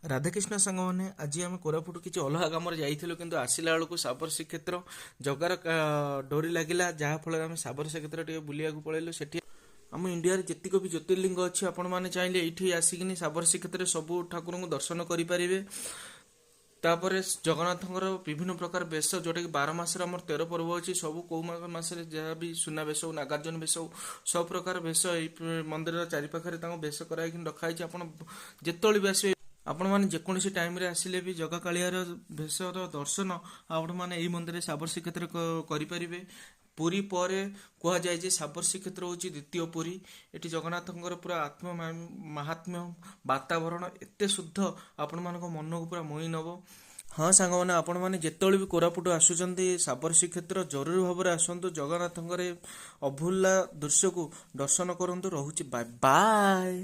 ରାଧାକୃଷ୍ଣ ସାଙ୍ଗମାନେ, ଆଜି ଆମେ କୋରାପୁଟ କିଛି ଅଲଗା କାମରେ ଯାଇଥିଲୁ, କିନ୍ତୁ ଆସିଲା ବେଳକୁ ଶାବର ଶ୍ରୀକ୍ଷେତ୍ର ଜଗାର ଡୋରି ଲାଗିଲା, ଯାହାଫଳରେ ଆମେ ଶାବର ଶ୍ରୀକ୍ଷେତ୍ର ଟିକେ ବୁଲିବାକୁ ପଳେଇଲୁ। ସେଠି ଆମ ଇଣ୍ଡିଆରେ ଯେତିକ ବି ଜ୍ୟୋତିର୍ଲିଙ୍ଗ ଅଛି, ଆପଣମାନେ ଚାହିଁଲେ ଏଇଠି ଆସିକିନି ଶାବର ଶ୍ରୀକ୍ଷେତ୍ରରେ ସବୁ ଠାକୁରଙ୍କୁ ଦର୍ଶନ କରିପାରିବେ। ତାପରେ ଜଗନ୍ନାଥଙ୍କର ବିଭିନ୍ନ ପ୍ରକାର ବେଶ, ଯୋଉଟାକି 12 ମାସରେ ଆମର 13 ପର୍ବ ଅଛି, ସବୁ କୋଉ ମାସରେ ଯାହା ବି ସୁନାବେଶ ହଉ, ନାଗାର୍ଜୁନ ବେଶ ହଉ, ସବୁ ପ୍ରକାର ବେଶ ଏଇ ମନ୍ଦିରର ଚାରିପାଖରେ ତାଙ୍କୁ ବେଶ କରାଇକି ରଖାହେଇଛି। ଆପଣ ଯେତେବେଳେ ବି ଆସିବେ, ଆପଣମାନେ ଯେକୌଣସି ଟାଇମରେ ଆସିଲେ ବି ଜଗା କାଳିଆର ବେଶର ଦର୍ଶନ ଆପଣମାନେ ଏଇ ମନ୍ଦିରରେ ଶାବର ଶ୍ରୀକ୍ଷେତ୍ର କରିପାରିବେ। ପୁରୀ ପରେ କୁହାଯାଏ ଯେ ଶାବର ଶ୍ରୀକ୍ଷେତ୍ର ହେଉଛି ଦ୍ୱିତୀୟ ପୁରୀ। ଏଠି ଜଗନ୍ନାଥଙ୍କର ପୁରା ଆତ୍ମ ମାହାତ୍ମ୍ୟ ବାତାବରଣ ଏତେ ଶୁଦ୍ଧ, ଆପଣମାନଙ୍କ ମନକୁ ପୁରା ମୋହି ନେବ। ହଁ ସାଙ୍ଗମାନେ, ଆପଣମାନେ ଯେତେବେଳେ ବି କୋରାପୁଟ ଆସୁଛନ୍ତି, ଶାବର ଶ୍ରୀକ୍ଷେତ୍ର ଜରୁରୀ ଭାବରେ ଆସନ୍ତୁ, ଜଗନ୍ନାଥଙ୍କର ଏ ଅଭୁଲା ଦୃଶ୍ୟକୁ ଦର୍ଶନ କରନ୍ତୁ। ରହୁଛି, ବାଏ ବାଏ।